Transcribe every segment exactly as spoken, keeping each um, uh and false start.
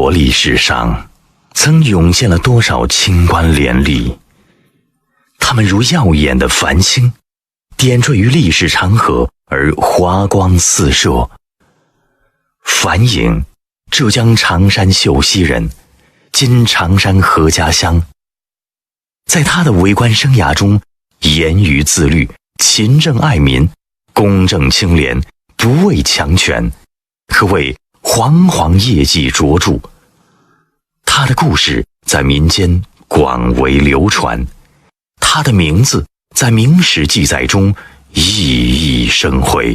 国历史上，曾涌现了多少清官廉吏？他们如耀眼的繁星，点缀于历史长河而华光四射。樊颖，浙江常山秀溪人，今常山何家乡。在他的为官生涯中，严于自律，勤政爱民，公正清廉，不畏强权，可谓煌煌业绩卓著。他的故事在民间广为流传，他的名字在明史记载中熠熠生辉。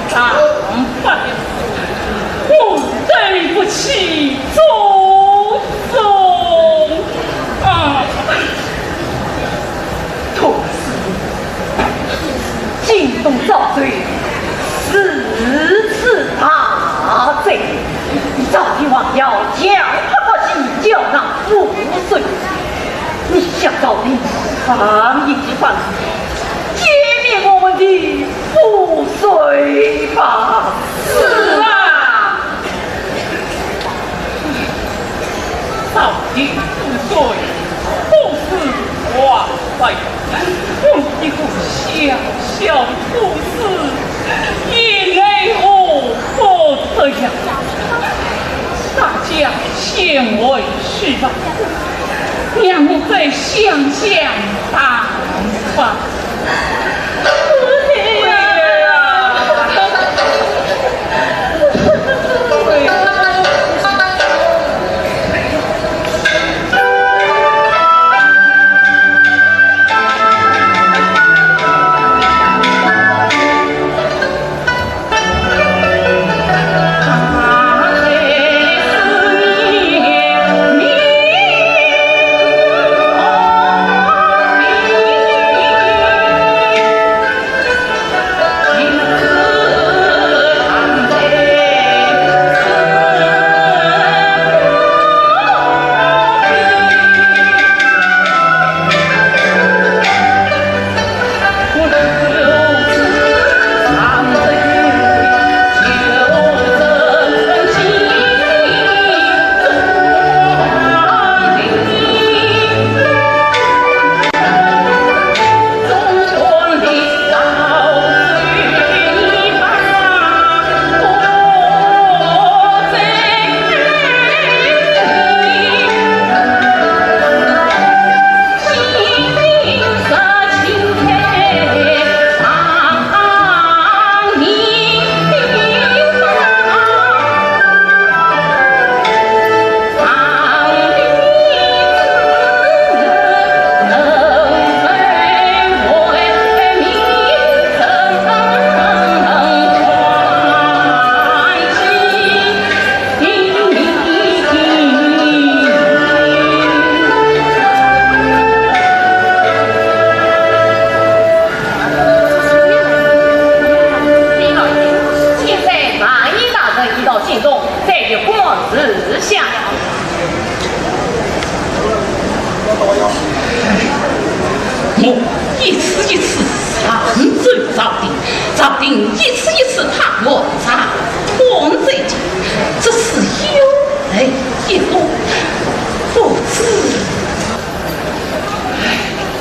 丈夫，我对不起祖宗啊！同是今冬遭罪如此大罪，朝廷王要强迫百姓交纳赋税，你想朝廷上一级官司， 减免我们的赋税吧。是啊，朝廷赋税不是王法呀，我们一个小小的府司，也奈何不得呀。大家先回去吧。 让我再想想办法。李老爷，现在蛮夷大人已到京中，在御官之下。我一次一次上奏朝廷，朝廷一次一次派我查官追究，这是有来有往，不知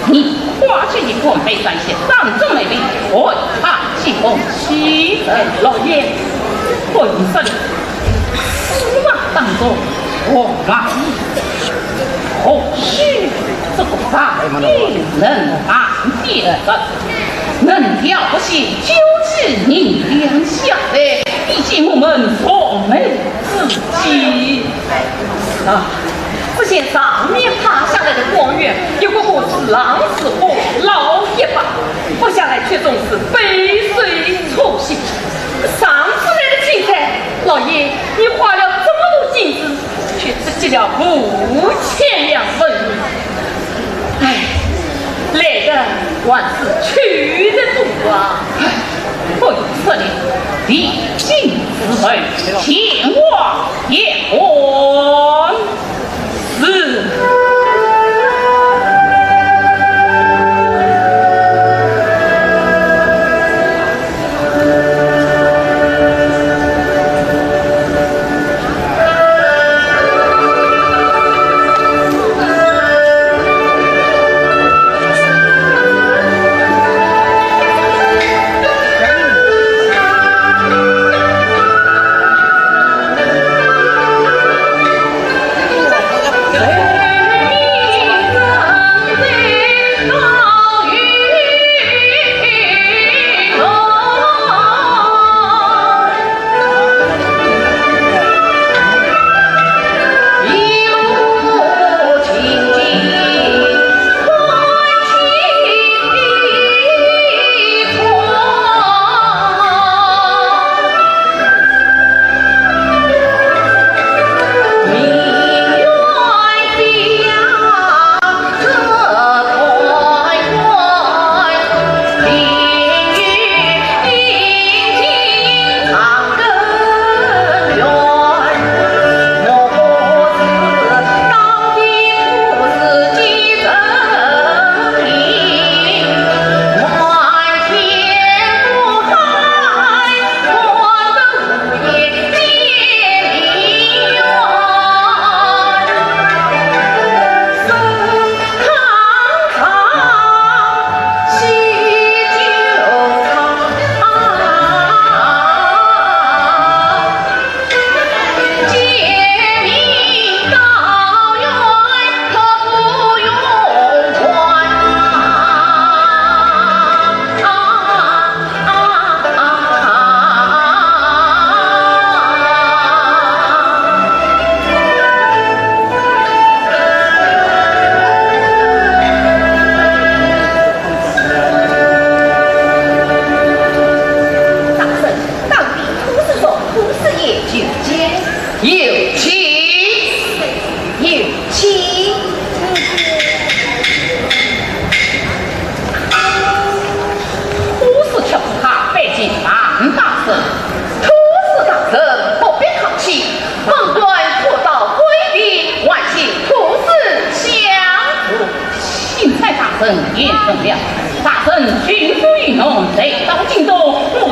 你花这一个没关系，当中没病，我怕进宫。是。老爷，不用说了，司马当中，我满意。或许这个大病能办的，能调不起九级银两下来，以及我们从没 自己。啊，只见上面派下来的官员，一个个是狼似虎，老一把，不下来却总是杯水车薪。上次来的金钗，老爷，你花了这么多金子，却只给了五千两纹银。唉，来的还是去的多啊。 不由此呢，提金子来前往一官。是。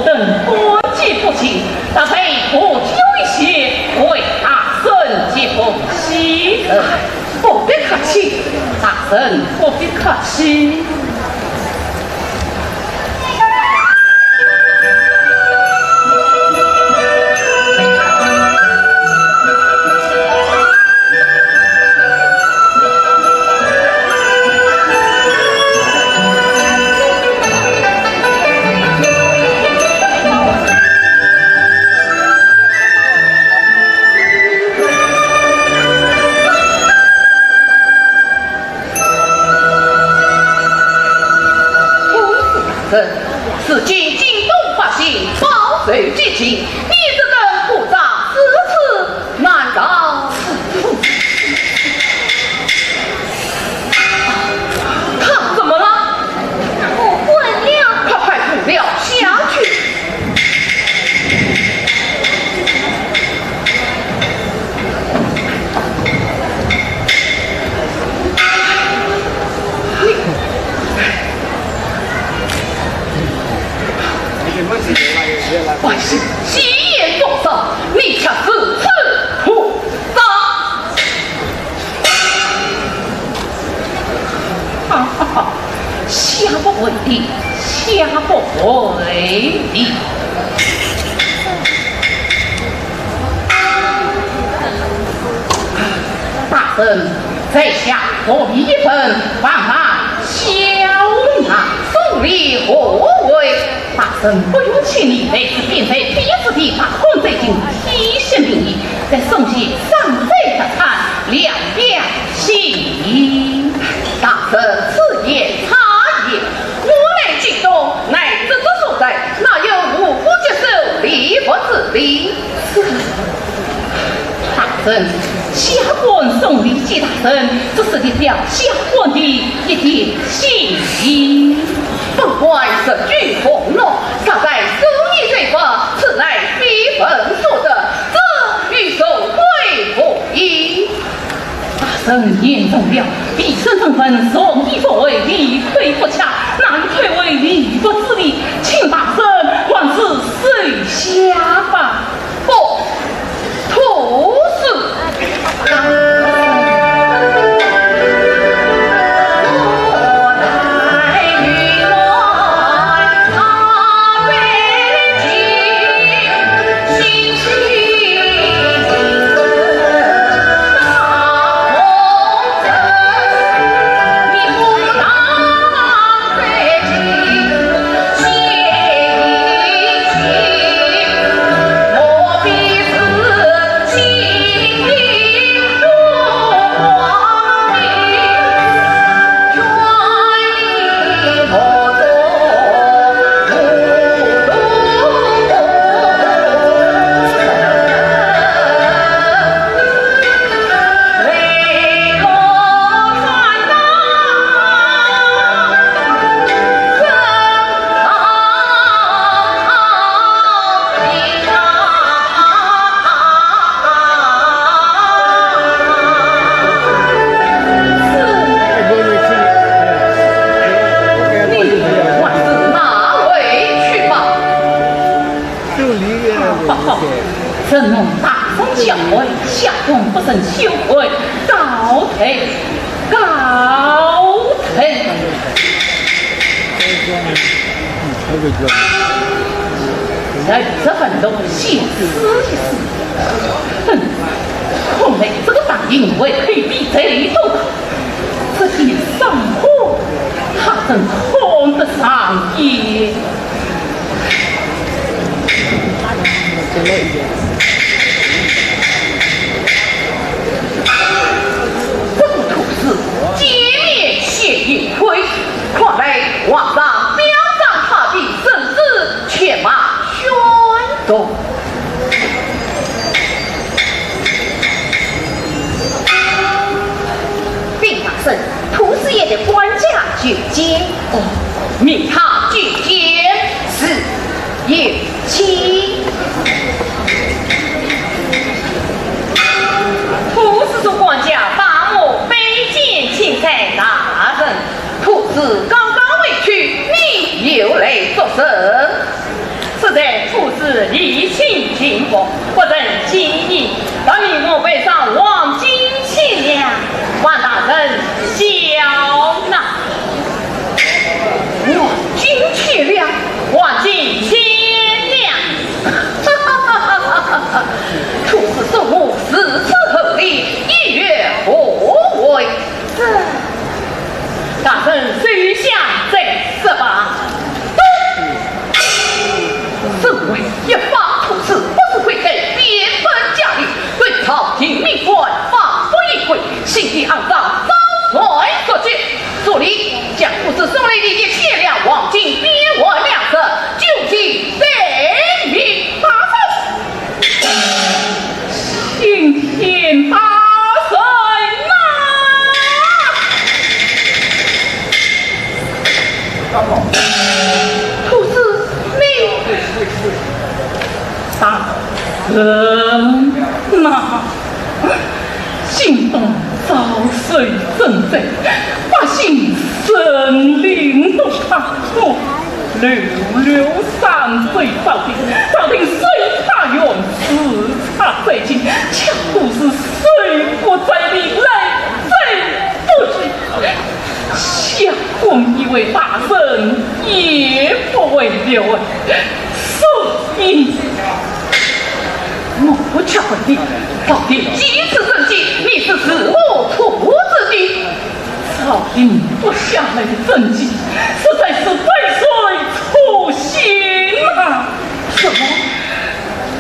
人官居不幸，大家多交一些，为大人接风喜。哎，不必客气，大人不必客气。 公子大人，如今京东百姓饱受饥馑，你这等鼓噪如此难道是……他怎么了？我昏了。快快扶了下去。 百姓饥馑风霜，你却如此铺张。哈哈哈，下不为例，下不为例。 大人，在下奉一份，望大人笑纳送礼何为？大人不用气馁，来此便在第一时地把控罪进，体恤民意，再送些上等特产，聊表心意。大人此言差矣，我来京东乃职责所在，哪有无故接受礼物之理？ 大人，下官送礼给大人，只是以表下官的一点心意。不管是否奉纳，实在是你罪过，此乃非分所得，这与受贿无异。 大人言重了，卑职身份从一所谓理亏不恰，哪有推诿礼物之理？请大人还是收下吧。不，吐司。承蒙大人教诲，下官不胜羞愧，告退，告退。在这份东西试一试。哼，看来这个大印为黑笔贼头大，这些伤口他真看得上眼。 这个土司见面先行贿，看来皇上表彰他的圣旨，且慢宣读。禀大人，土司爷的管家求见。哦，命他进见。是。 有请。土司做管家，把我拜见钦差大人。土司刚刚回去，你又来作甚？礼请进府，不曾见礼，特命我背上黄金千两，望大人笑纳。黄金千两，黄金千两。哈哈哈哈哈哈！徒儿送我如此厚礼，意欲何为？这，大人收下再说吧。 身为一方徒儿，不是跪在边门家里，对朝廷命官放不一跪，心地肮脏，早该说绝。所以将徒儿送来的一千两黄金变换粮食，就近待命。大人，青天大人呐！ 徒儿，你……大人呐，今冬遭受震灾，百姓生灵涂炭，我流流伤悲朝廷，朝廷虽派援，视察灾情，却都是手不在民，泪水不止。 想问一位大人，也不会留，所以我不求问你，到底几次征集，你是如何处置的？朝廷发下来的征集，实在是杯水车薪啊！什么？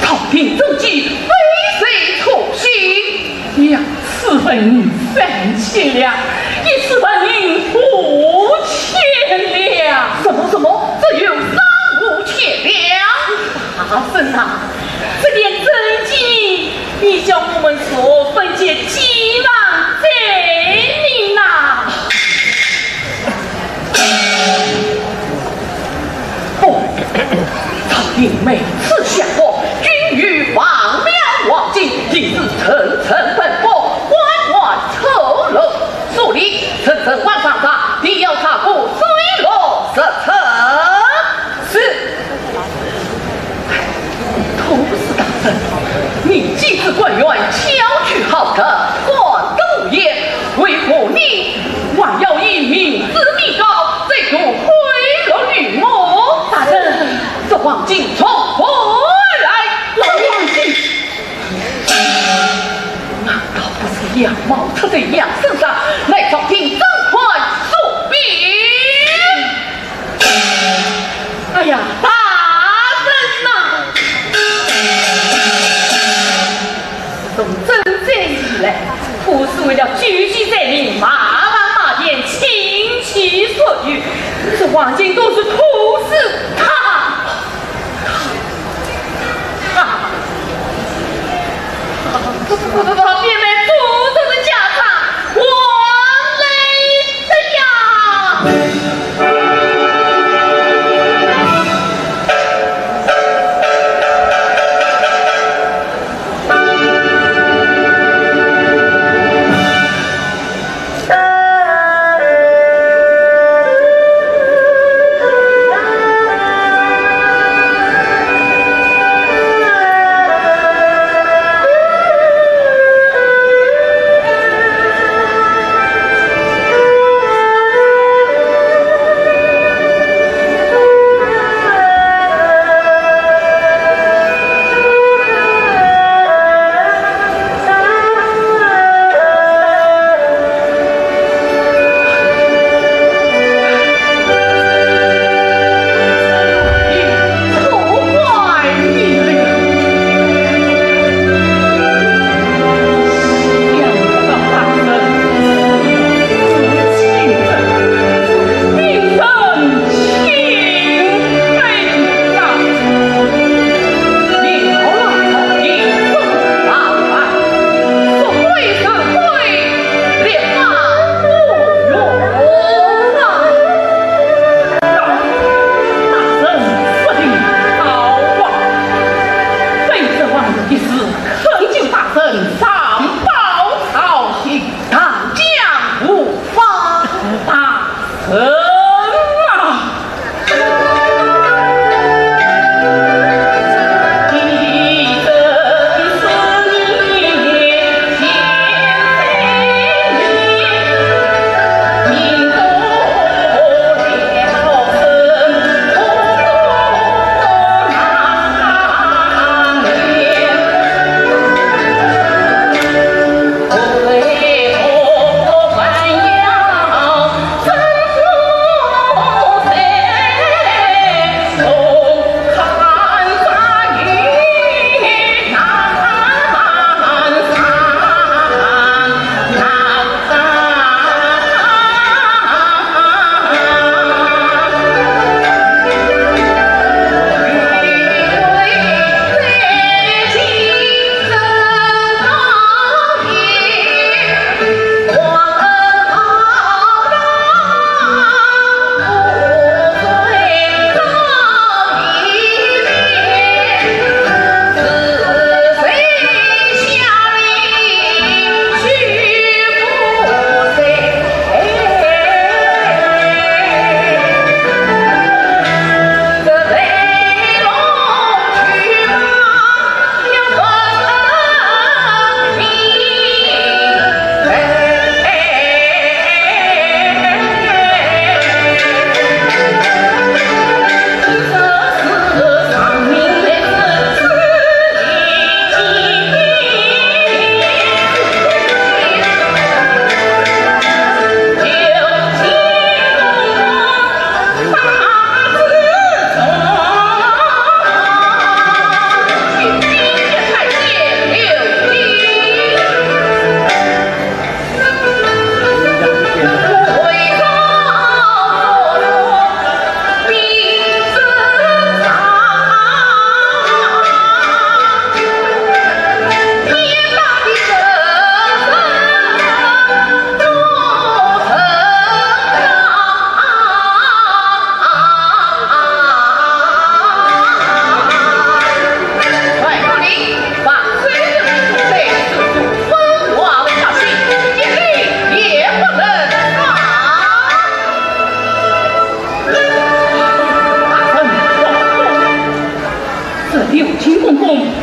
朝廷征集杯水车薪？呀， 此文三千两，一次文银五千两。什么什么？只有三五千两？大人呐，这点征集，你叫我们如何分解饥荒灾民呐？ 不，朝廷每次下货，均与王庙黄金，定是层层奔波，官员丑陋。所以，层层往上查，定要查个水落石出。是。徒儿大人，你既知官员巧取豪夺，官多无厌，为何你 还要以民脂民膏，再度贿赂于我。大人，这黄金从何而来？老黄金。难道不是杨某出在杨身上，来朝廷征款索饼？哎呀，大人呐！ 从征战以来，可是为了救济灾民，马房马店，倾其所有，这黄金都是徒儿他，他，他，他变卖祖宗的家产，还来 这样。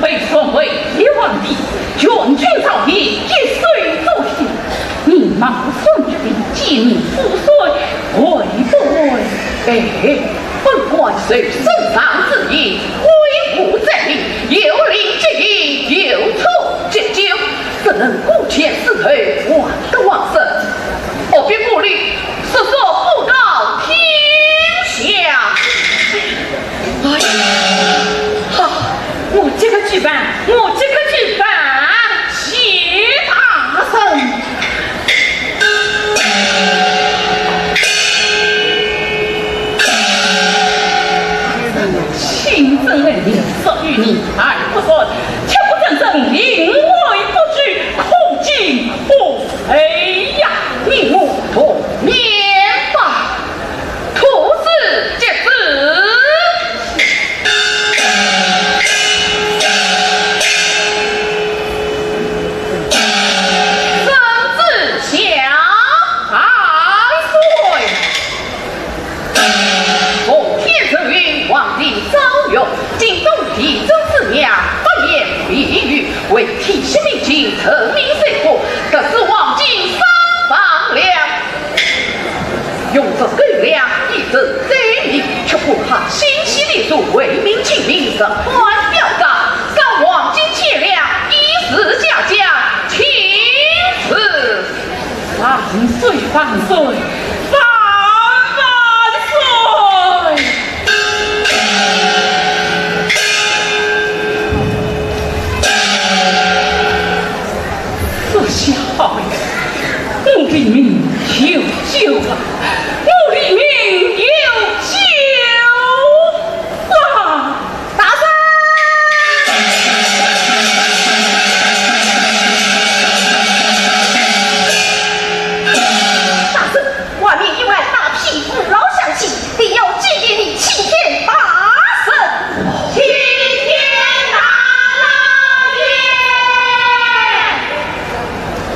被送回一皇帝，全军朝廷一手作戏，你冒充这个奸佞夫婿，会不会？哎，本官受圣上之意，挥舞在庭，有令即行，有错即究，怎能顾前思后，患得患失？何必顾虑，速速布告天下。 哎呀，好，我这个去办，我这个去办。谢大人。亲政恩命，属于你而不算，却不曾真，临危不惧，可敬不佩呀！你我同命吧。 处死即死。圣旨下万岁。奉天承运，皇帝诏曰：京中地主之娘，不言地域，为天下民情，人民生活，特赐黄金三万两。 用这狗粮以赈灾民，却不怕新鲜的树为民请命，日宽表彰，赏黄金千两，以示嘉奖，钦此。万岁，万岁，万万岁！这下好了，我的命有救了，我的命有救了！大人！大人，外面有俺大批父老乡亲，定要祭奠你齐天大圣。齐天大老爷！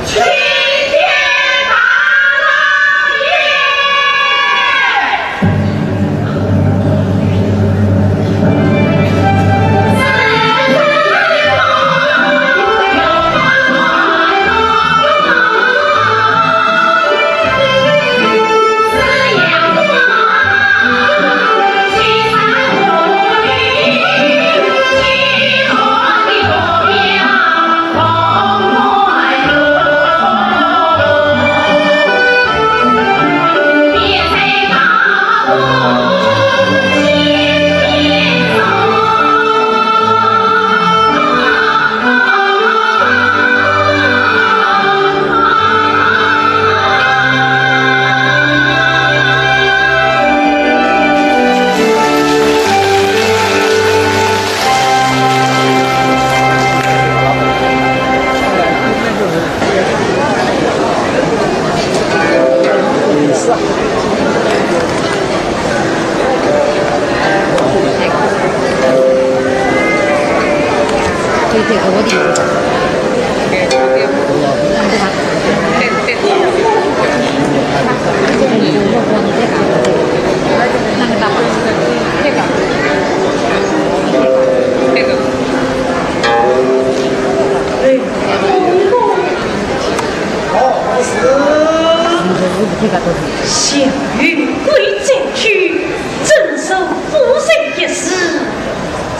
齐天大老爷！小女跪在地，遵守夫人一事，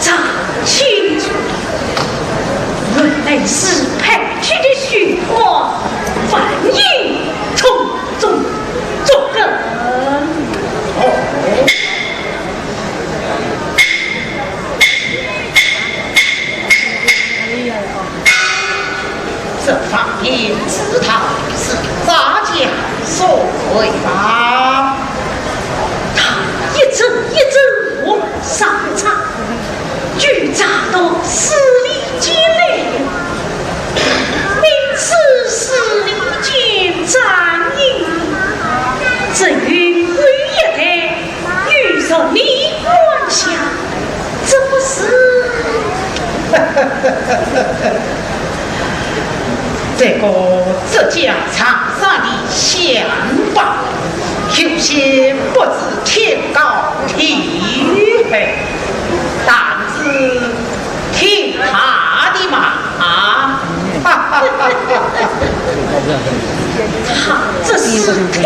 查清楚。原来是派去的巡抚，犯人从中作梗。 这方面之道是法家所为吧？他一阵一阵往上查，就查到势利间来了。明知势利间占营，这云贵一带 与着你管辖，这不是？这个浙江长沙的县法，有些不知天高地厚，但是天大他这是开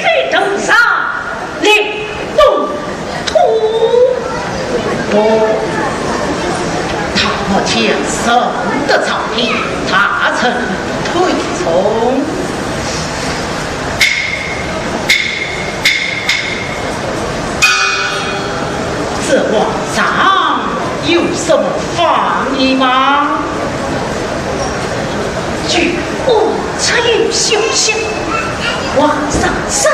水头上来动土。哦，他莫听神的草坪，大臣推崇。 这皇上有什么法意吗？据我出于消息，皇上说，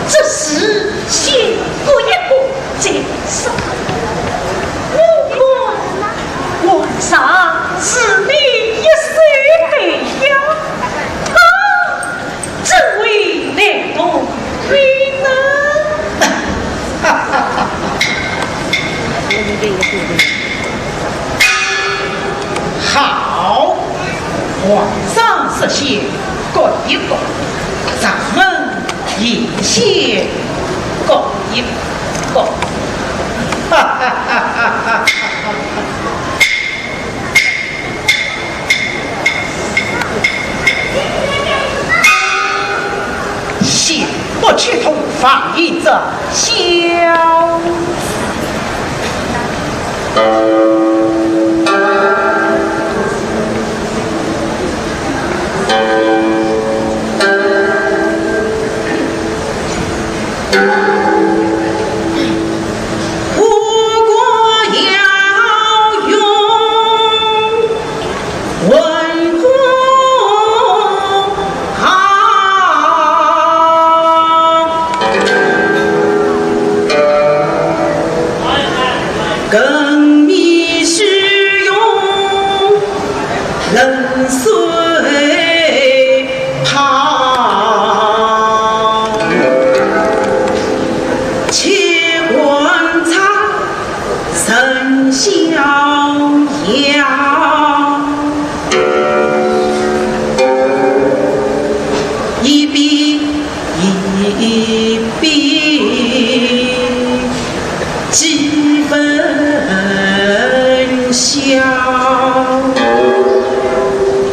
这是先割一割再说。我看皇上是你一手培养，啊！ 这位来动你呢？好，皇上说先割一割，咱们也先割一割。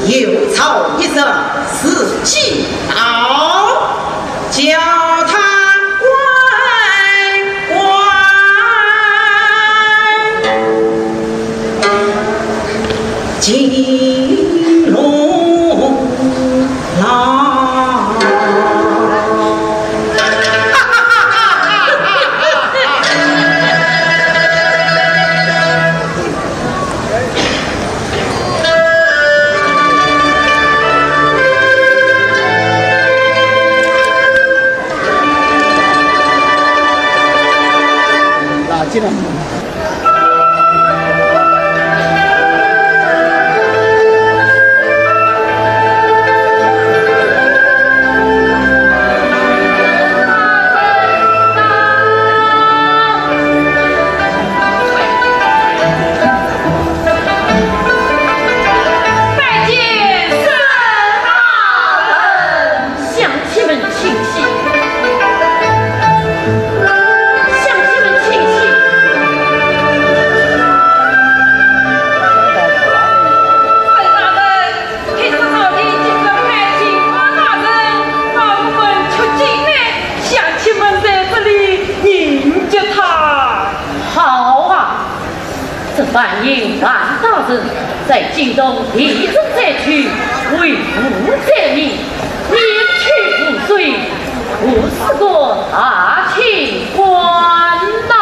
有草一则是既到，叫他乖乖进龙牢。乡亲们请起，乡亲们请起。回大人，听说朝廷今日派金官大人，把我们出京来，乡亲们在这里迎接他。好啊， 这反映万大人在京中地震灾区，为救灾民，宁缺毋削，何须个大清官呐？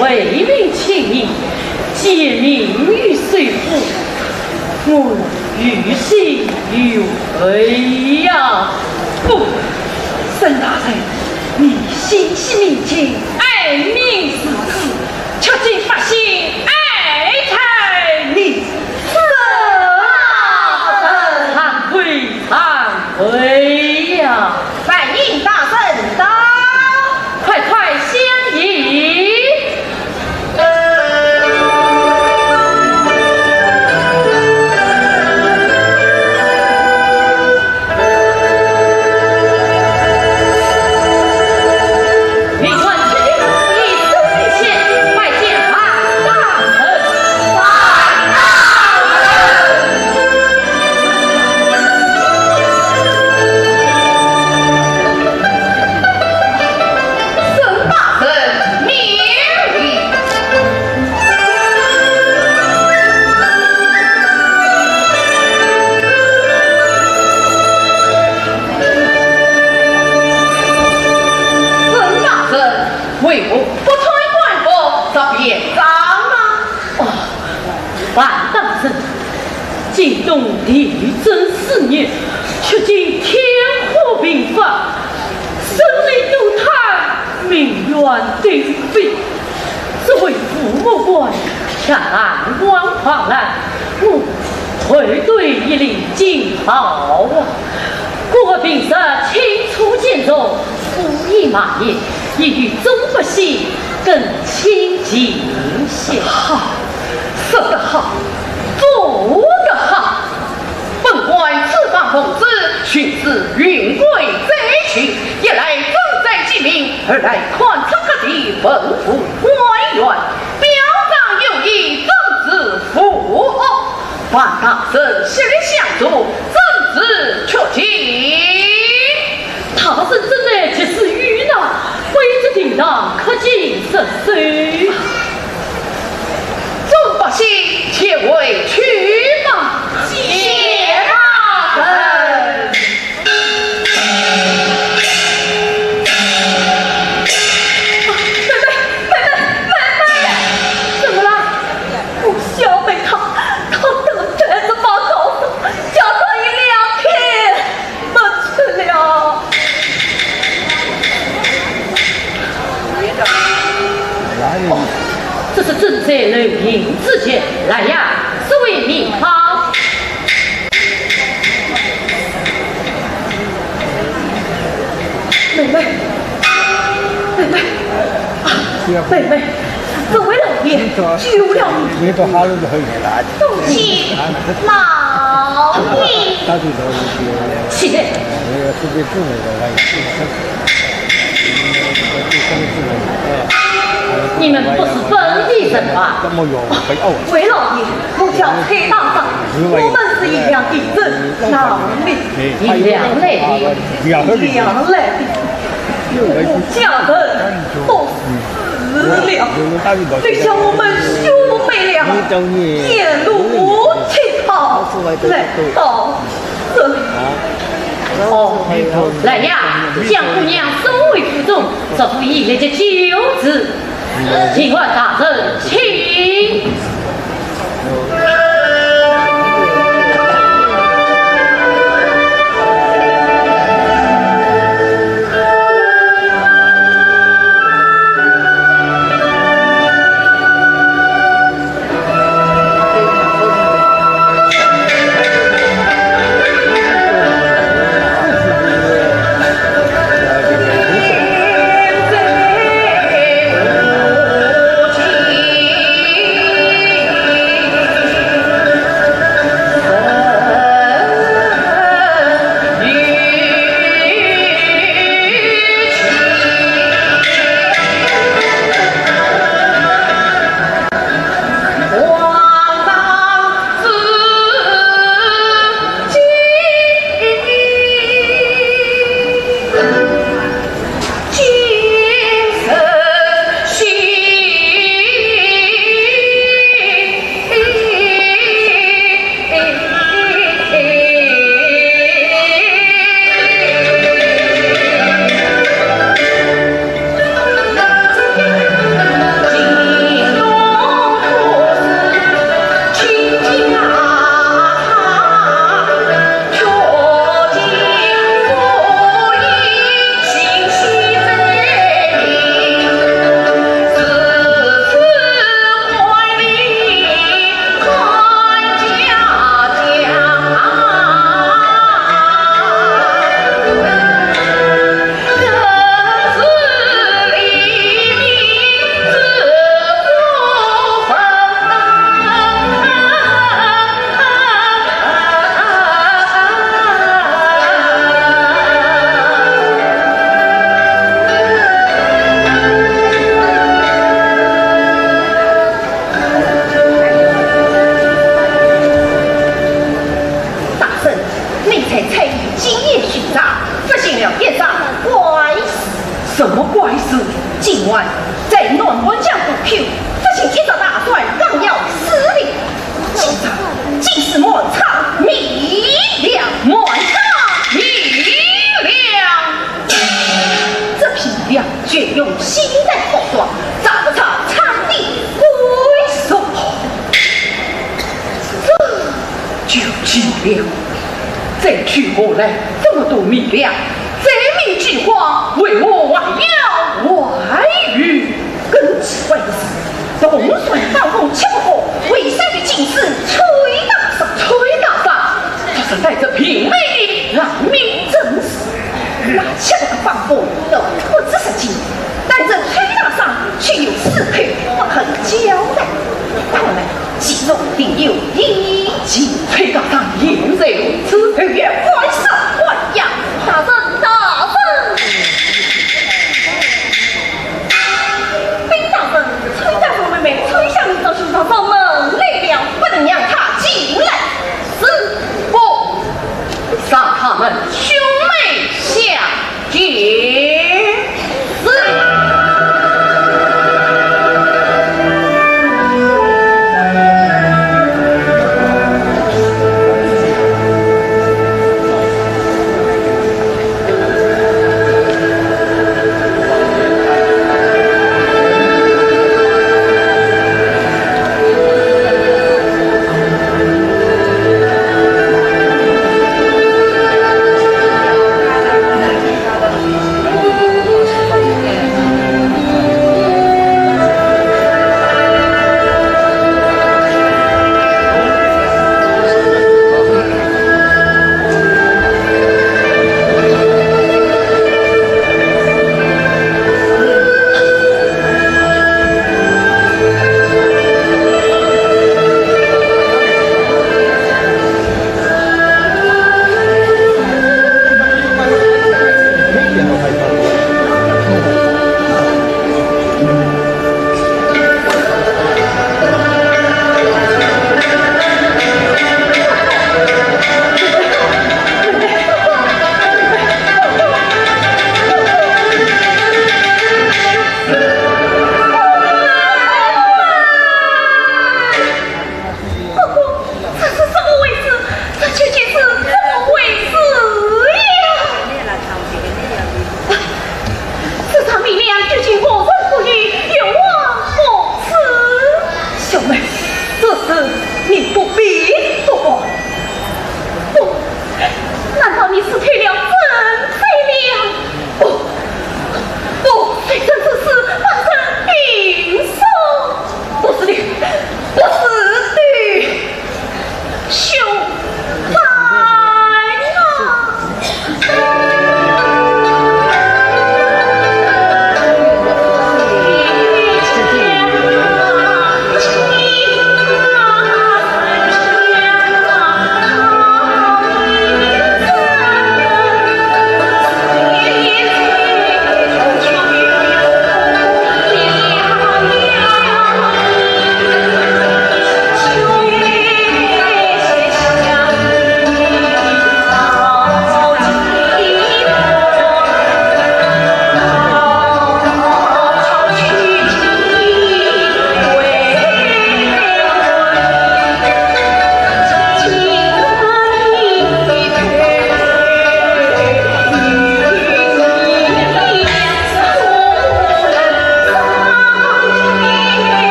为民请命，解民于水火，我于心于悲呀！不，沈大人，你心系民情，爱民如子，却竟不惜爱才女子，这……大人，惭愧，惭愧呀！ 反映大圣到，快快相迎。命官出京，以身相许，拜见樊大人。樊大人。 沈大人，免礼。沈大人，为何不穿官服，着便装呢？哦，樊大人， 今冬地震肆虐，却见天火频发，生灵涂炭，民怨堆积。作为父母官，却眼光狂澜，我愧对一领锦袍啊！故而平日亲疏简从，疏于马邑，意欲与众百姓更亲近些。好，说得好， 做得好。本官此番奉旨，巡视云贵灾区，一来赈灾济民，二来勘察各地文武官员，表彰有意，正是服务。樊大人，悉力相助，正是确切。大人怎奈及时雨难，危急停当，恪尽职守。 众百姓，且回去吧。谢大人。妹妹，妹妹，妹妹，怎么了？我小妹她，她得了这把高烧，加上一两天 不吃了。哦，这是赈灾留营之计，来呀，速为民方。妹妹，妹妹，啊，妹妹，这位老爷救了你。 东西冒名。起来。你们不是本地人吧？哦，回老爷，我叫崔大嫂，我们是一良地镇，哪里？一良来的。一良来的。我家人都 死了，留下我们兄妹俩沿路乞讨来到这里。哦，来呀，将姑娘送回府中，祝福伊立即救治。巡按大人，请。我来这么多米粮，这米饥荒为我还要外援。更奇怪的是，统帅方凤吃不过，为首的进士崔大山，崔大山，他是带着平民的难民政治，那吃不过方凤都不知实情，但这崔大山却又死口不肯交代。看来 其中定有一计。崔大山言虽如此，后院万岁万呀！大人，大人！禀大人，崔大人妹妹崔香明早就上门来了，不能让她进来。是。不，让他们兄妹相见。 是。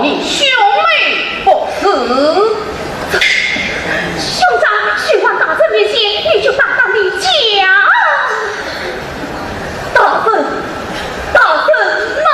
你兄妹不是。兄长，兄长大人面前，你就大胆地讲。大人，大人呐！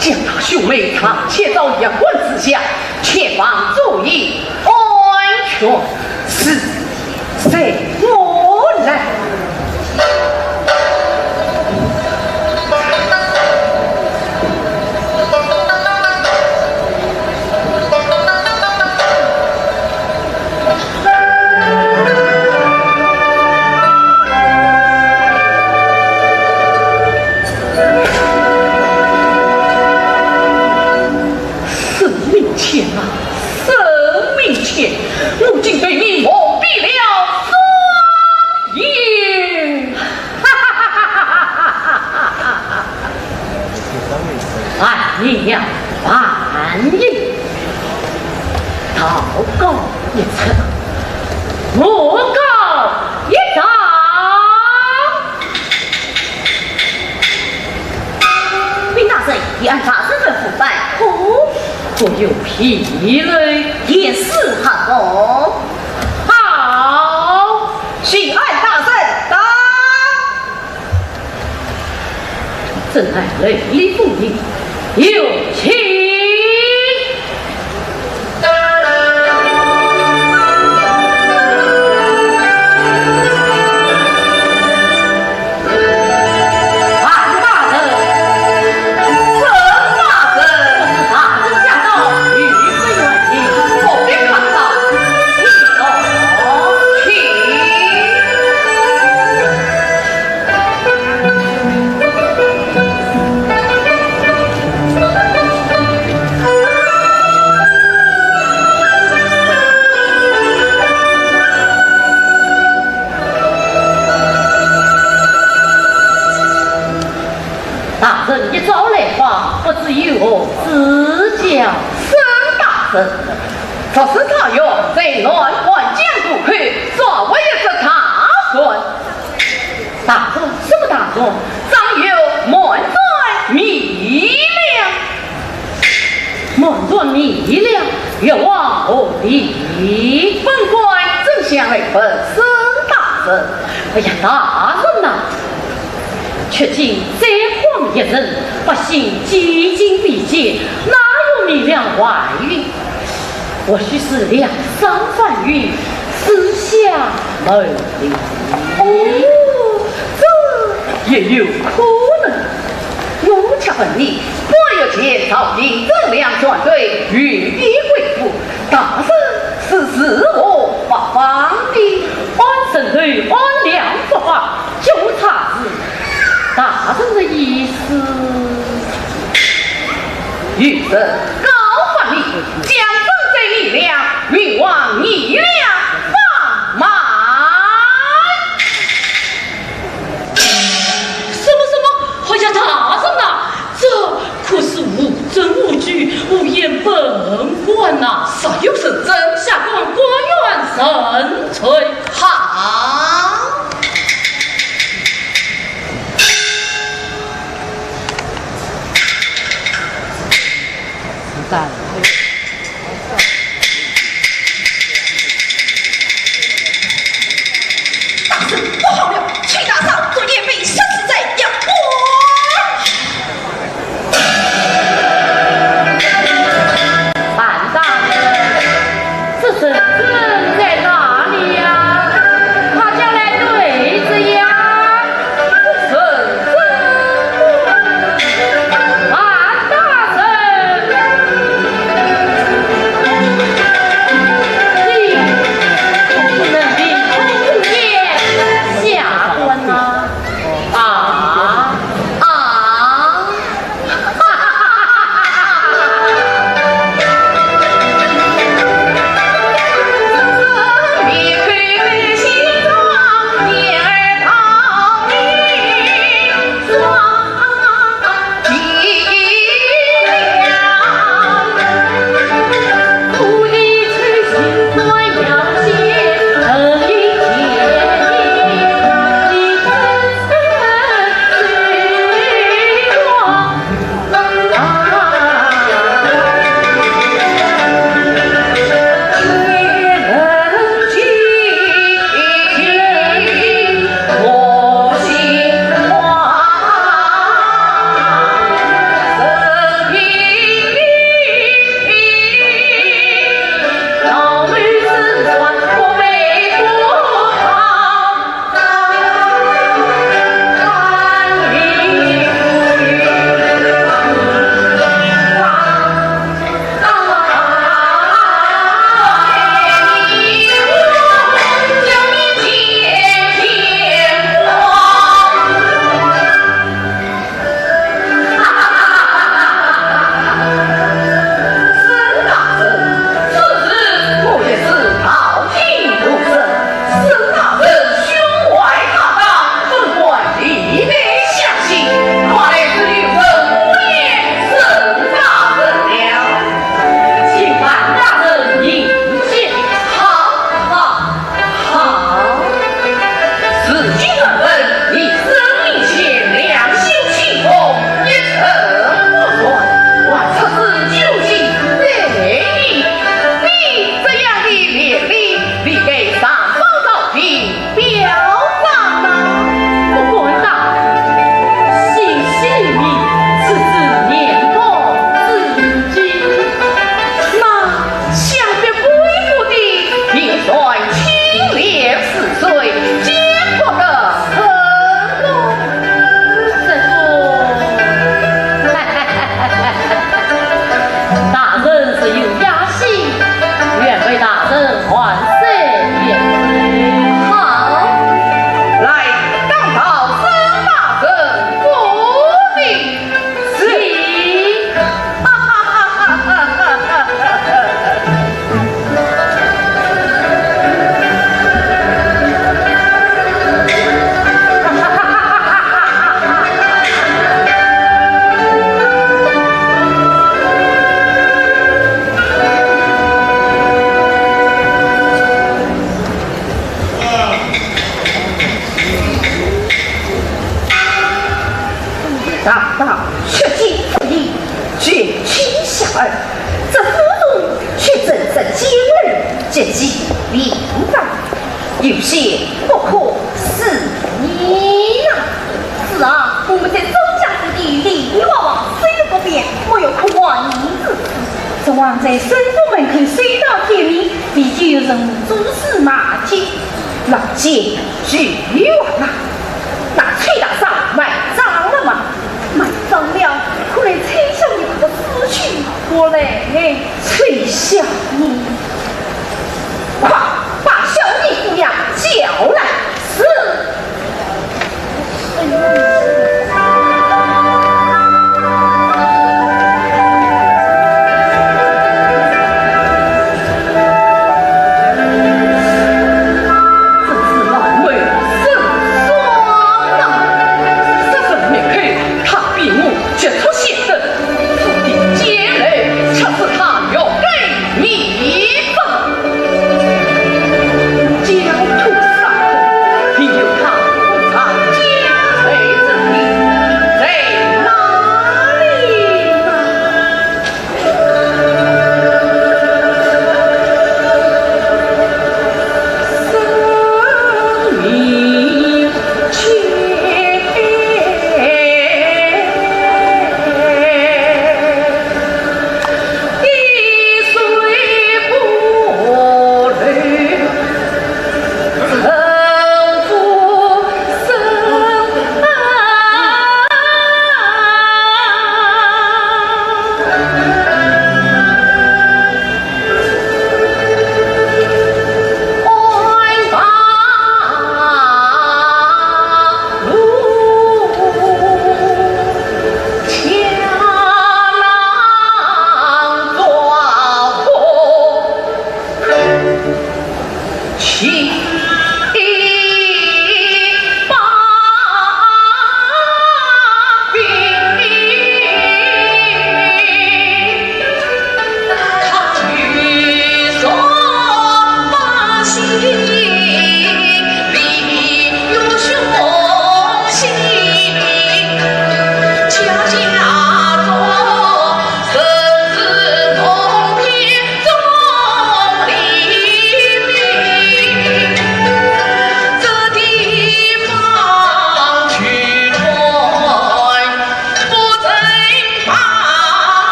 将那兄妹藏匿到阳关之下，前方注意安全。是，随我来。 生命线啊，生命线，我竟被你蒙蔽了双眼。哈哈哈哈哈哈！俺娘万一道高一尺，魔高一丈。 禀大人，已按大人吩咐办妥。哦，我有纰漏。也是合同。好，请按大人打。朕乃雷厉风行，有请。 大人一早来访，不知有何指教？沈大人，若是赵云在南关江渡口，抓获一只大船。大船？什么大船？装有满载米粮。 满船米粮，运往何地？本官正想来问沈大人。哎呀，大人呐，缺斤再薅一人，百姓几近必减，哪有米粮外运？或须是粮商贩运，私下谋利。哦，这也有可能。 我且问你，半月前朝廷征粮船队运抵贵府，大人是如何发放的？按人头按粮发放，交差是大人的意思。有人告发你，将征收米粮运往米粮贩卖。 什么什么？哎呀，大人呐，这可是无证无据，无言本官呐。若有人证，下官甘愿认罪。好。大人，不好了！崔大少昨夜被射死在阳关。樊大人，这人证在哪里呀？大道出京赴任，举妻下儿，这府中却真是兼而及其并吧。有些不可思议呀。是啊，我们在周家府里里里外外搜了个遍，没有可疑之处。这王在生父门口搜到天明，已经有人阻止马进。老奸巨猾啊！那崔大嫂买账了吗？买账了，可来崔相爷的死去活来。崔相爷，快把小姨姑娘叫来。是。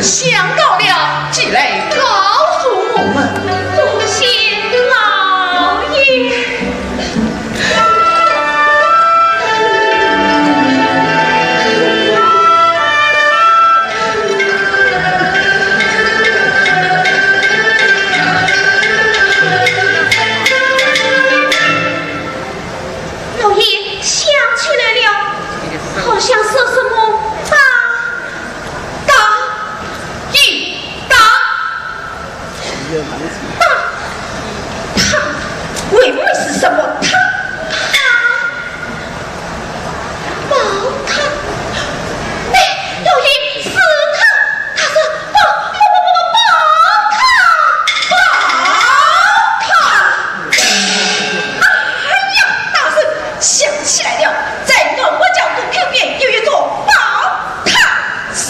想到了，即来告诉我们。多谢老爷。老爷想起来了，好像是什么大 大一大大，他会不会是什么他他宝塔？哎，老爷，是他，他是宝宝宝宝宝宝塔宝塔。哎呀，大人想起来了，在我国教都开边有一座宝塔山。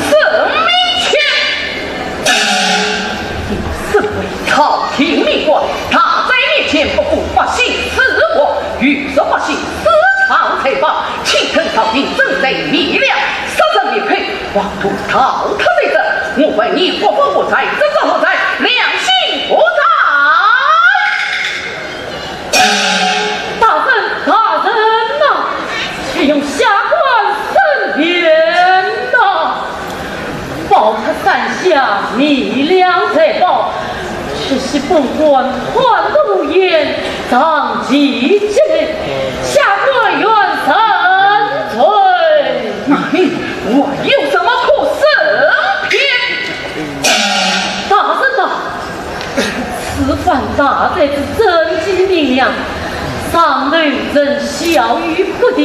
沈明卿，你身为朝廷命官，大罪面前不顾百姓死活，欲说百姓死伤财宝，侵吞朝廷政财米粮，杀人灭口，妄图逃脱罪责。我问你，国法何在？职责何在？良心何在？ 大人，大人呐，请下官申辩呐！宝塔山下米粮财宝，却系本官贪得无厌，长期积累，下官愿认罪。那你还有什么可申辩？大人呐， 此番大寨之征集米粮，上头呈晓谕各地，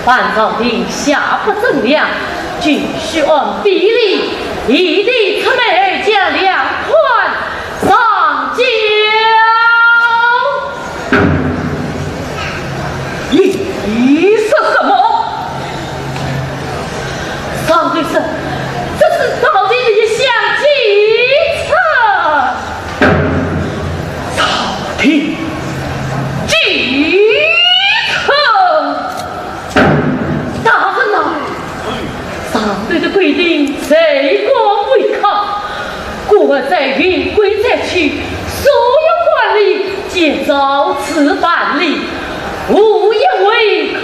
凡朝廷下发征粮，均须按比例一地出卖，将粮款上交。 你说什么？上头说，这是朝廷的一项计策。朝廷计策？大人呐， 上头的规定，谁敢违抗，孤儿在营，贵儿在区，所有管理皆照此办理，无一违抗。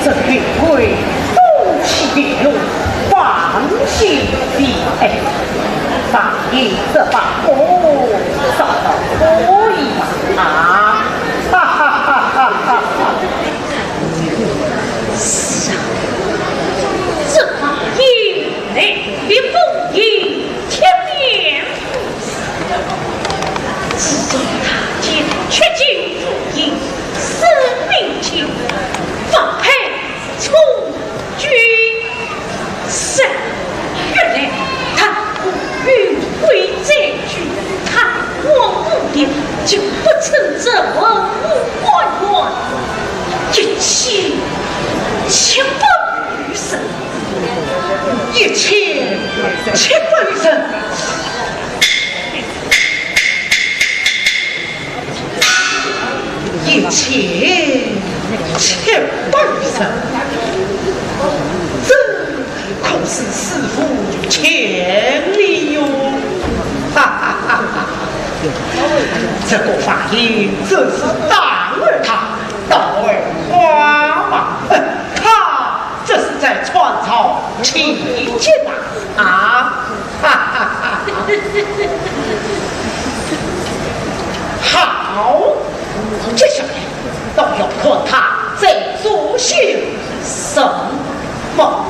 这玉佩都是玉龙，放心的。哎，大爷这把火烧得可以吗？啊，哈哈哈哈哈哈！是啊，这把火来的风云天边。 自从他见绝境无影，生命尽，发配充军。三月来，他不云归再聚，他我不敌，就不称这文武官员，一切七百余人。 一千七百人，一千七百人，这可是史无前例哟！哈哈哈哈！这个法印真是大而大，道而广嘛。他 这是在创造奇迹呐！啊，哈哈哈哈！好，接下来倒要看他在做些什么。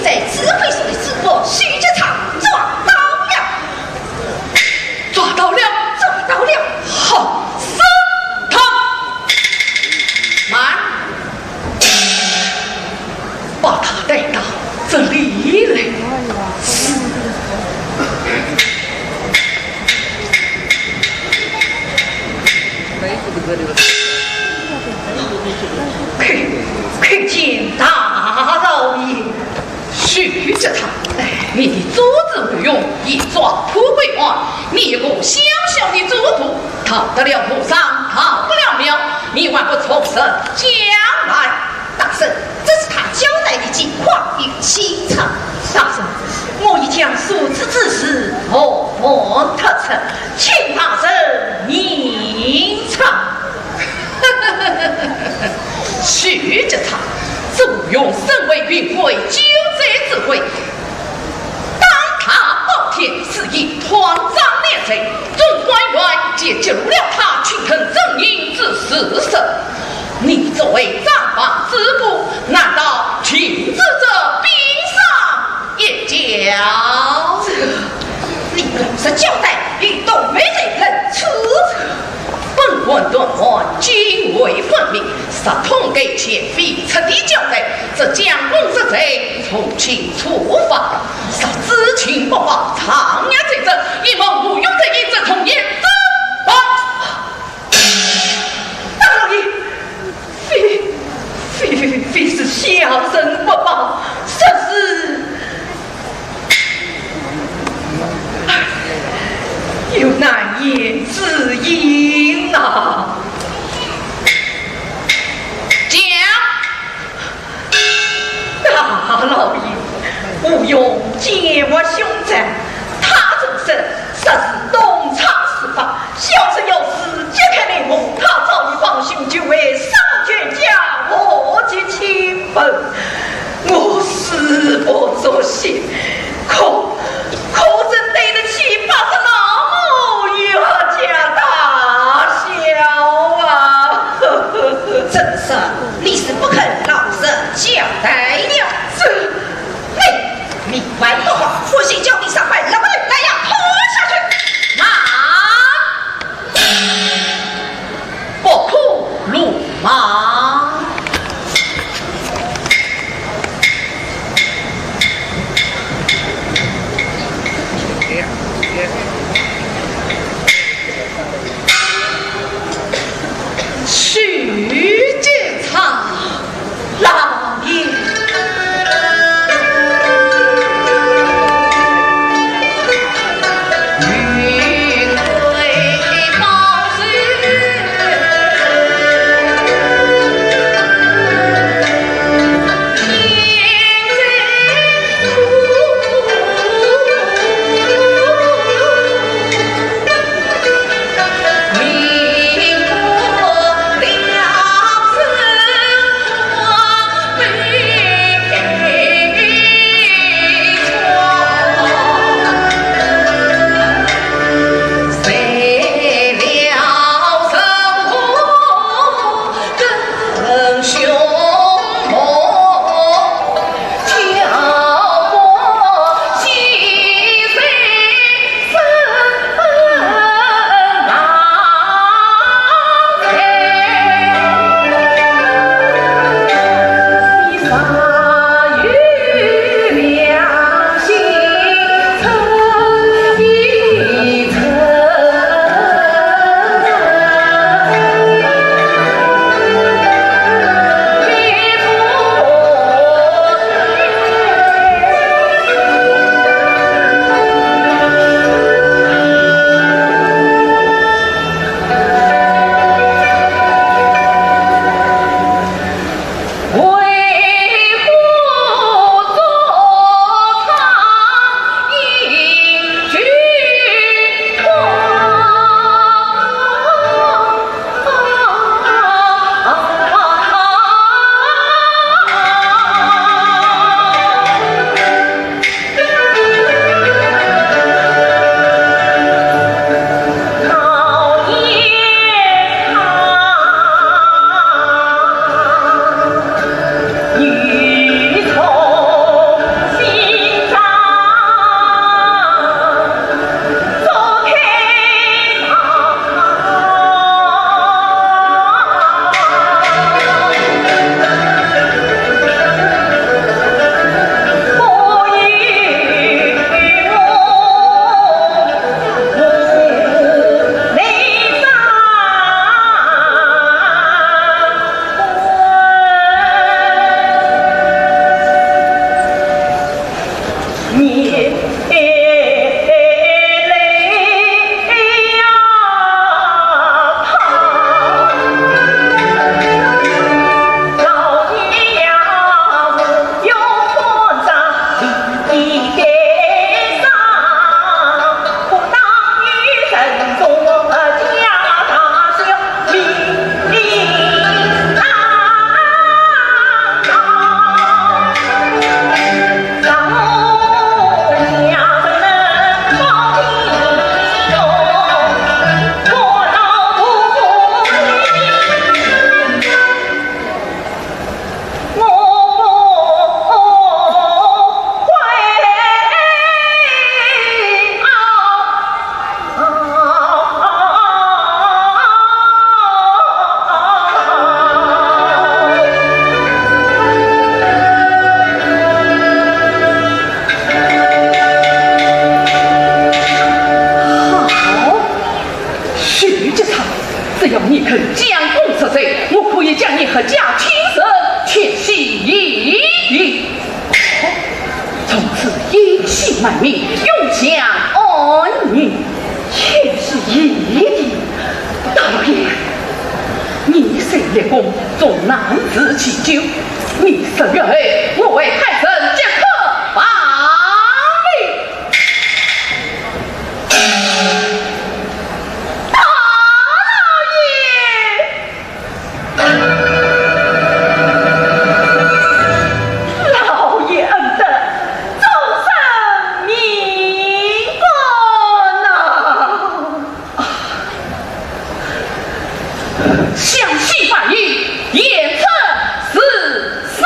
在指挥所的主簿许继昌抓到了。抓到了？抓到了。好，审他。慢，把他带到这里来。是。 叩，叩见大老爷。许继昌，你的做子无用，一朝不归案，你一个小小的主簿，逃得了和尚，逃不了庙，你还不从实讲来？ 大人，这是他交代的情况与起场。大人，我已将所知之事和盘托出，请大人明察。许继昌，坐拥身为运费九州指挥，胆大包天，肆意贪赃枉法，总管员揭露了他侵吞真银之事实。 你作为账房主簿，难道禁止这冰上一角？这，你老实交代，与董美人认错。本案断案泾渭分明，实通勾结，非彻底交代，这将功折罪，从轻处罚。若知情不报，长夜罪责，一文无用的一则童言，怎办？ 大老爷，非，非，非，非是小人不报，实是，唉，有难言之隐呐。讲。 大老爷，吴用奸恶凶残，他若说，实是东窗事发，小人有事揭开内幕，他早已帮凶，就会上冤家，祸及亲朋，我誓不作谢。可，可怎对得起八十老母与阖家大小啊？ 怎说你是不肯老实交代了？这，你，你还不快，我先叫你上官老爷来呀，拖下去！慢，不可鲁莽。 许继昌，老爷。好，许继昌，只要你肯将功赎罪，我可以将你阖家亲人全数移。从此音信满面，永享安宁。全数移。大老爷，你虽立功，终难辞其咎。你十月后，我为太子即刻办理。大老爷！ 老爷恩德，终身命官呐！啊，湘西法院，严处死伤。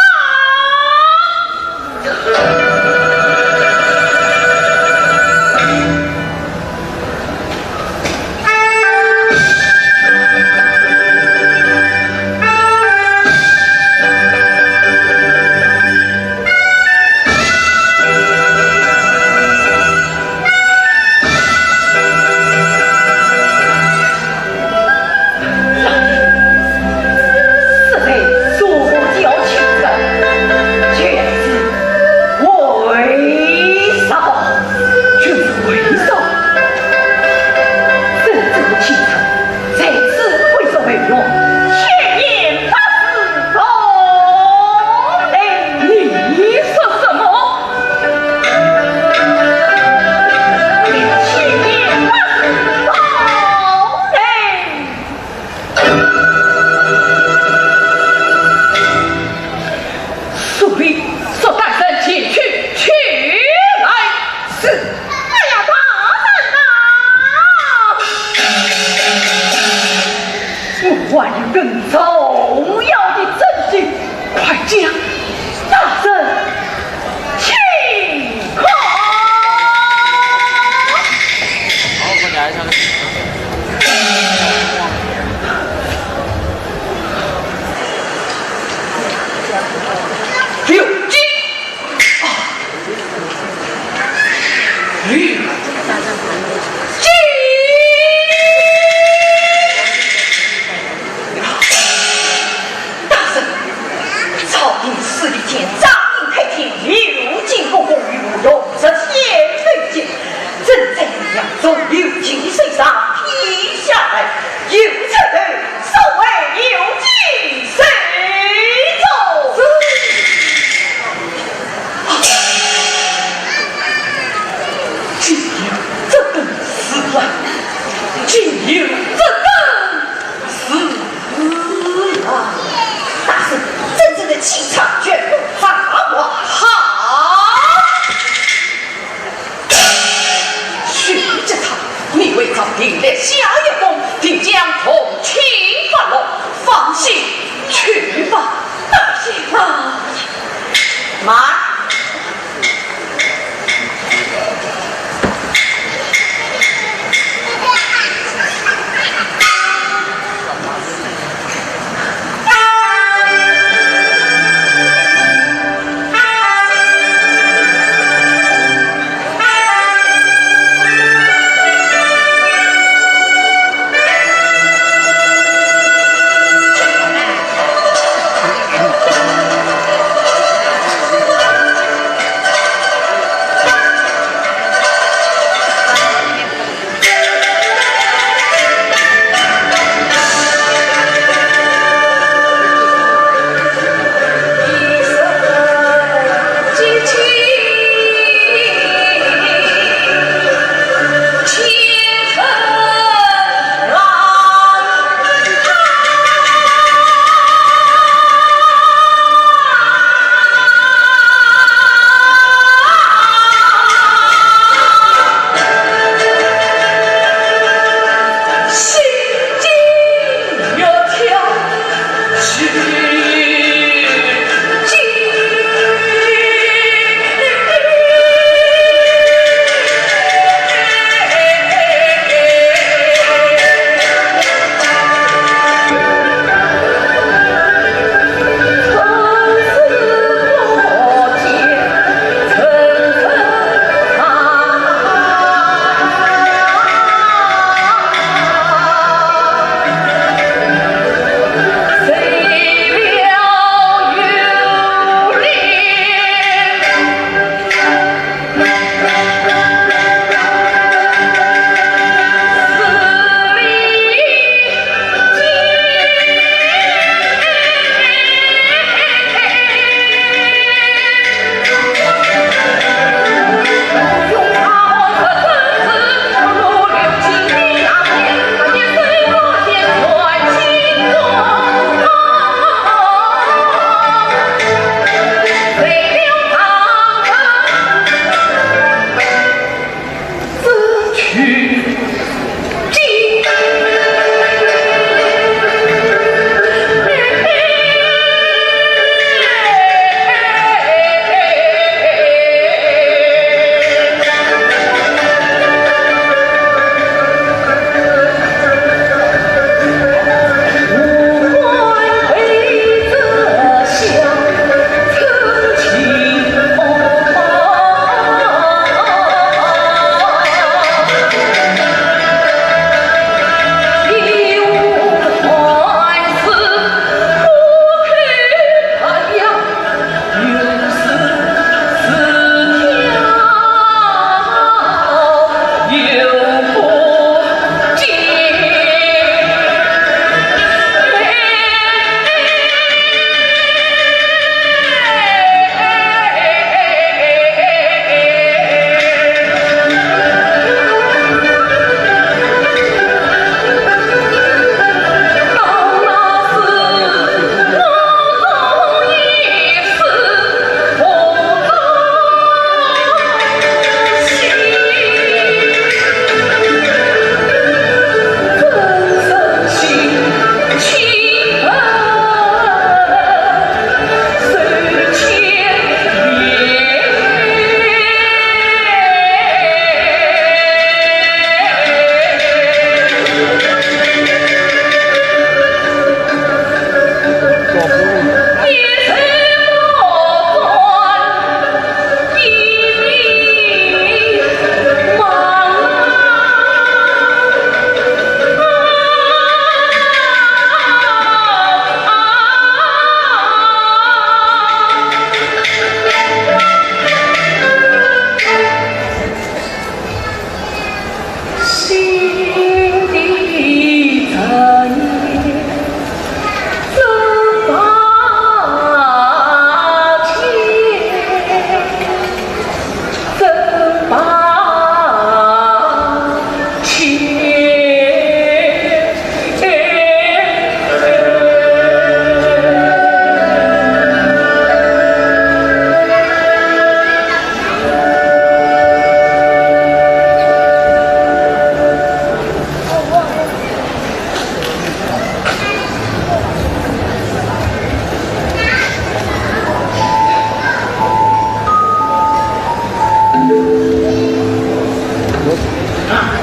啊，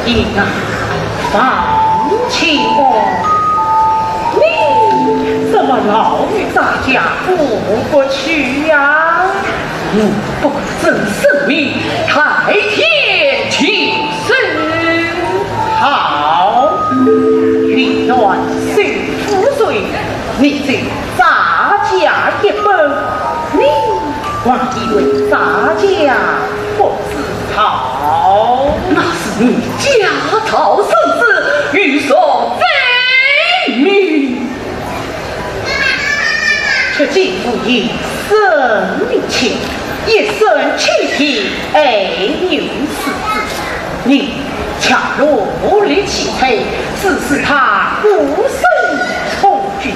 你啊，放弃我，你怎么老与咱家过不去呀？我不过是生命代天行事。好，云南水富水，你这咱家一本，你 还以为咱家不知道？那是你家道甚至，有辱子名。这金无疑生命情，一生情义，爱女似子。你强弱无理其推，致使他孤身从军。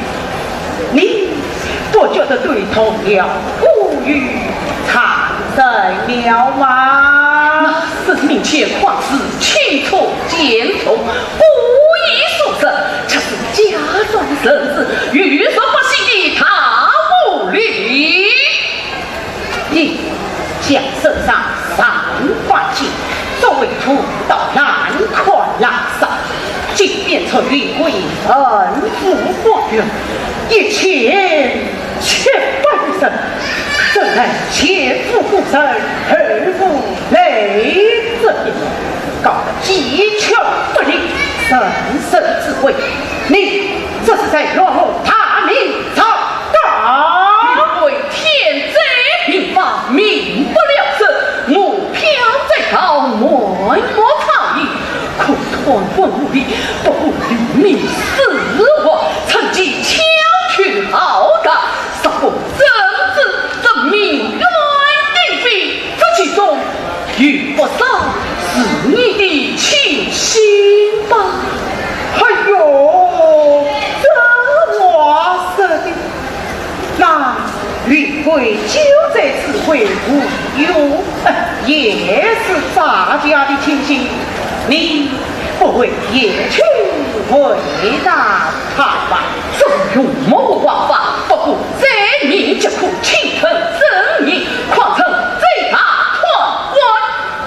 你不觉得对同僚过于残忍了吗？那生命前况是清楚见重，故意疏失，这是家传甚至，有辱不惜的大不礼。 你将身上上万斤，作为屠刀难砍难杀，即便出于为恩父国人，一千七百余人，怎奈前无古人，后无来者，搞得鸡犬不宁，人神自危。你这是在乱我大明朝 啊！你为天灾民亡，民不聊生，我飘在高，满目苍夷，可叹混无力，不顾黎民死活，趁机巧取豪达，杀个人子，这民怨鼎沸，这其中 有不少是你的亲信吧？哎呦，这话说的，那云贵就在此为无用，呃，也是咱家的亲信，你不会也去为难他吧？纵容谋划，不顾灾民疾苦，侵吞人民，谎称最大贪官。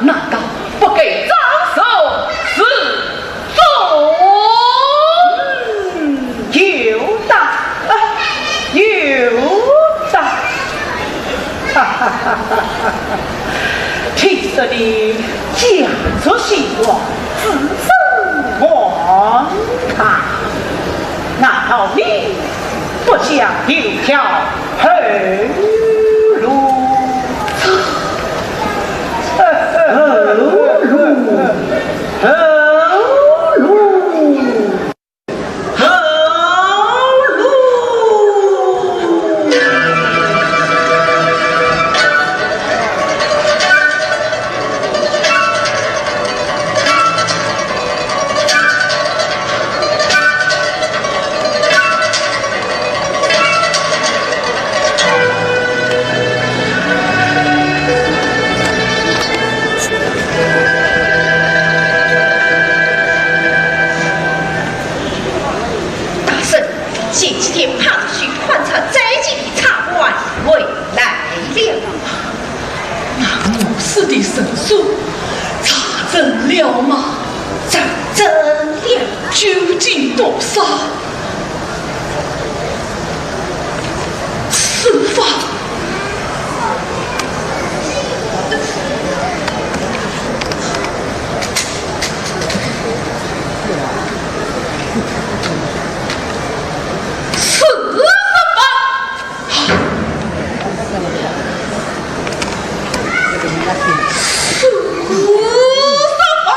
难道不该斩首示众？嗯，有道，啊，有道。哈哈哈哈哈！听说你家族兴旺，子孙满堂，难道你 不想留条后路？后路，后路，后路。 大人，前几天派出去勘察灾情的差官回来了。那我司的神书查证了吗？查证了。究竟多少？ 此番四十万。四十万啊！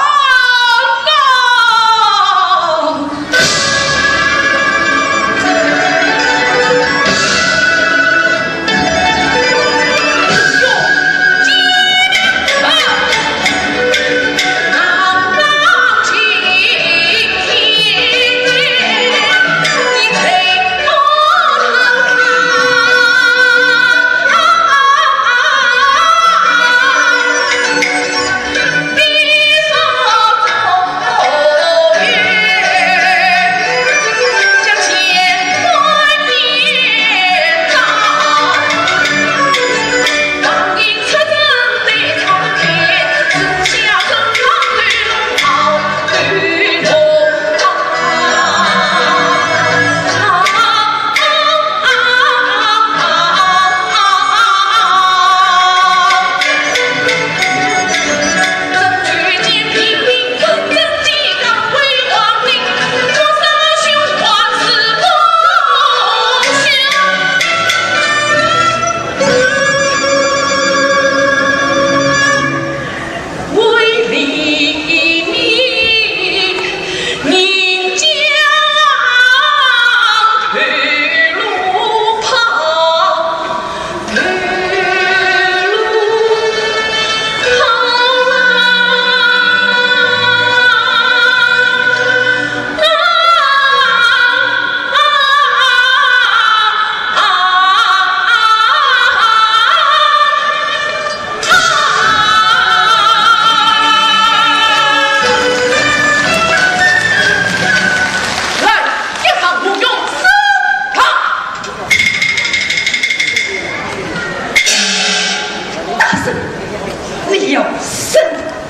慎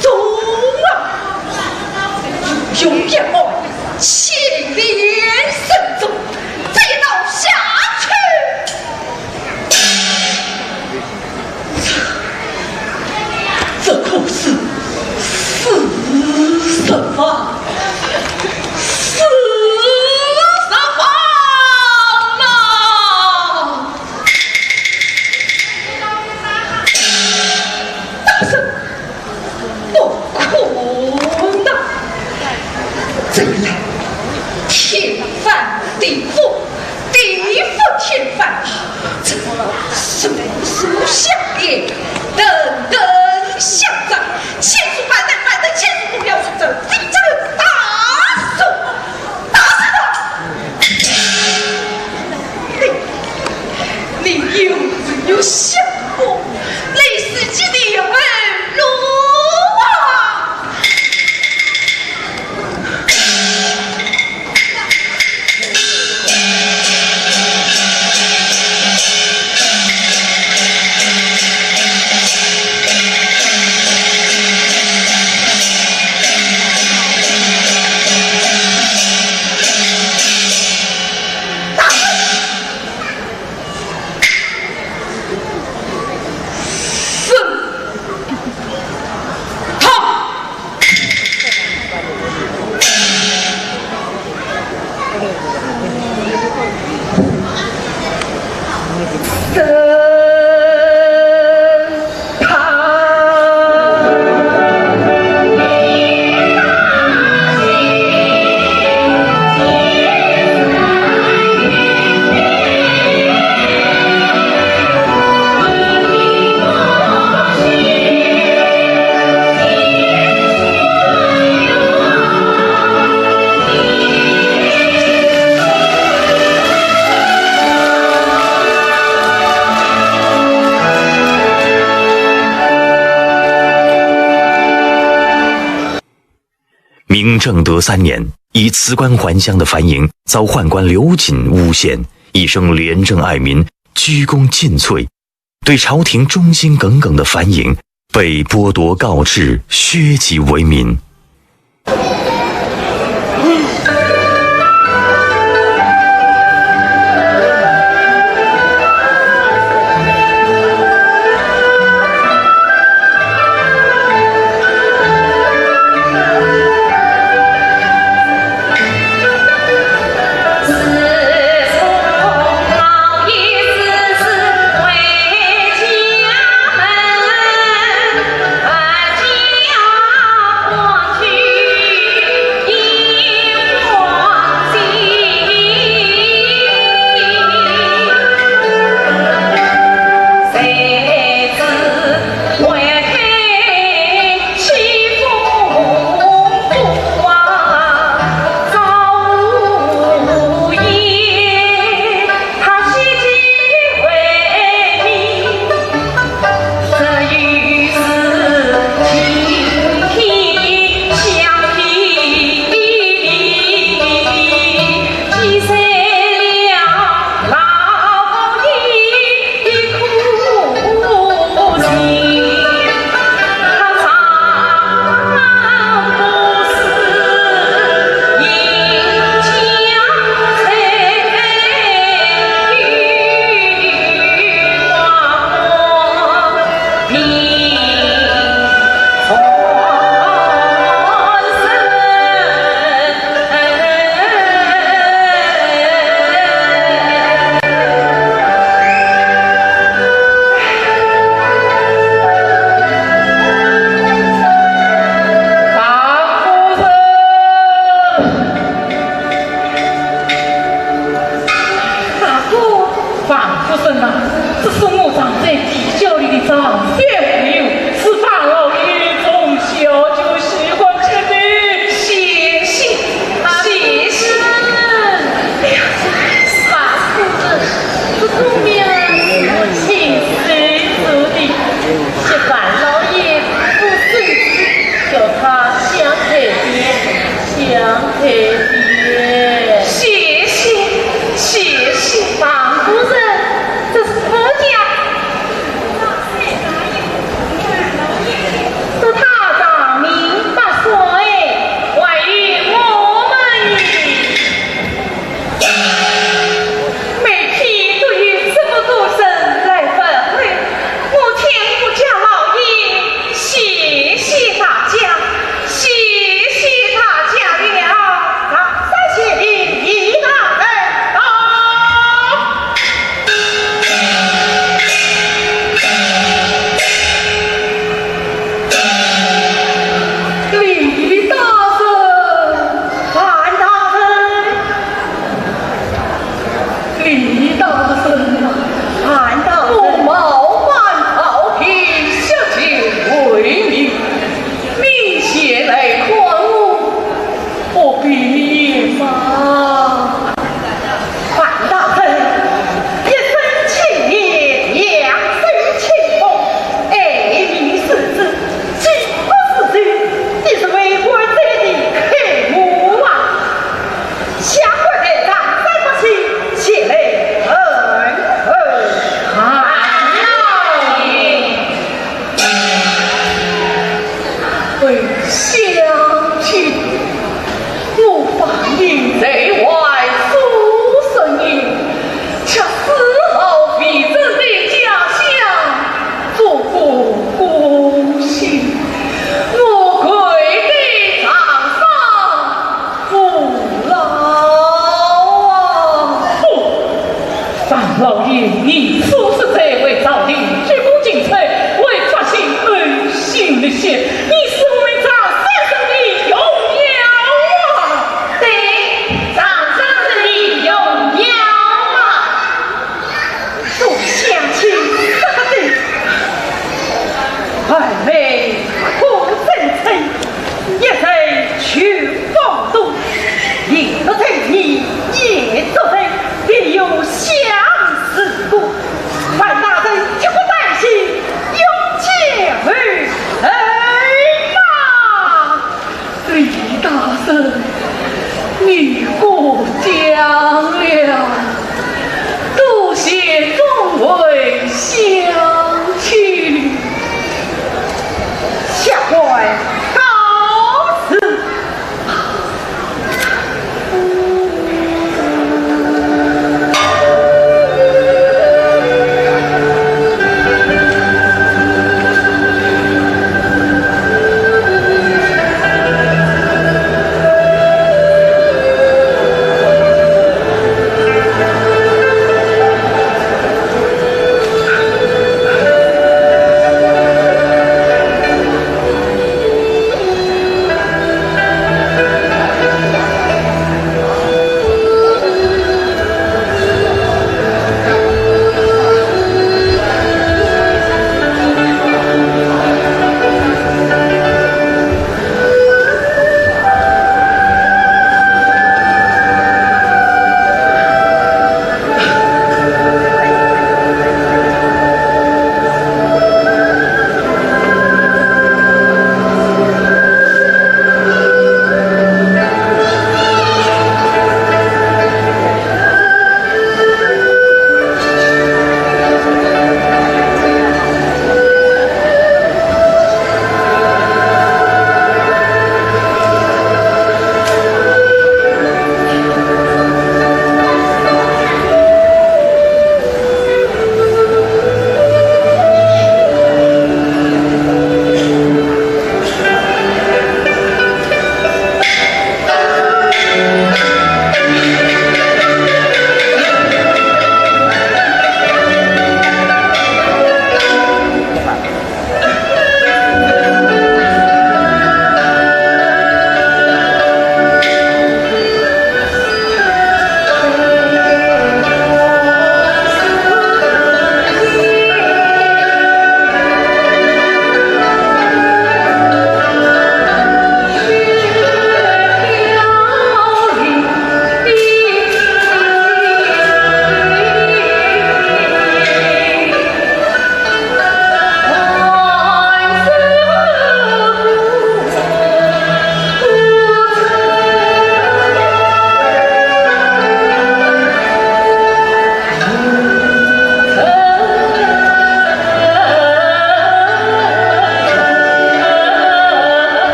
重啊！用一个千年慎重，这一刀下去，这可是四十万，四十万呐！ 大人，不可呐！这一来，天翻地覆，地覆天翻啊！这数数相连，等等相争，千数万难，万难千数，不要说这地震大数。 大人啊，你，你有没有想过，你自己的后路啊？明正德三年，以辞官还乡的樊莹遭宦官刘瑾诬陷，一生廉政爱民，居功尽瘁。对朝廷忠心耿耿的樊莹被剥夺告示，削籍为民。回乡去。我方才在外所说言，却丝毫未曾对家乡做过贡献。我跪在堂上 父老啊！不，常老爷，你此时在位朝廷鞠躬尽瘁，为百姓呕心沥血，你是我们张三省的荣耀啊！对，张三省的荣耀啊！ 众乡亲，这个对，二位可曾称？一人求方都，一个称你，一个称，必有相似故。万大人急不待行，永结后来嘛。 李大人，你过奖了，多谢众位乡亲。下官告辞。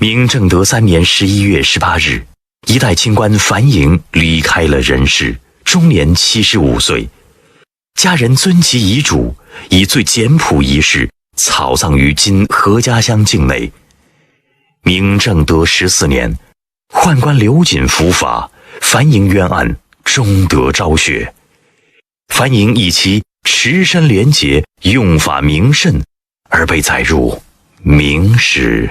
明正德三年十一月十八日，一代清官樊莹离开了人世，终年七十五岁。家人遵其遗嘱，以最简朴仪式草葬于今何家乡境内。明正德十四年，宦官刘瑾伏法，樊莹冤案终得昭雪。樊莹以其持身廉洁、用法明慎而被载入明史。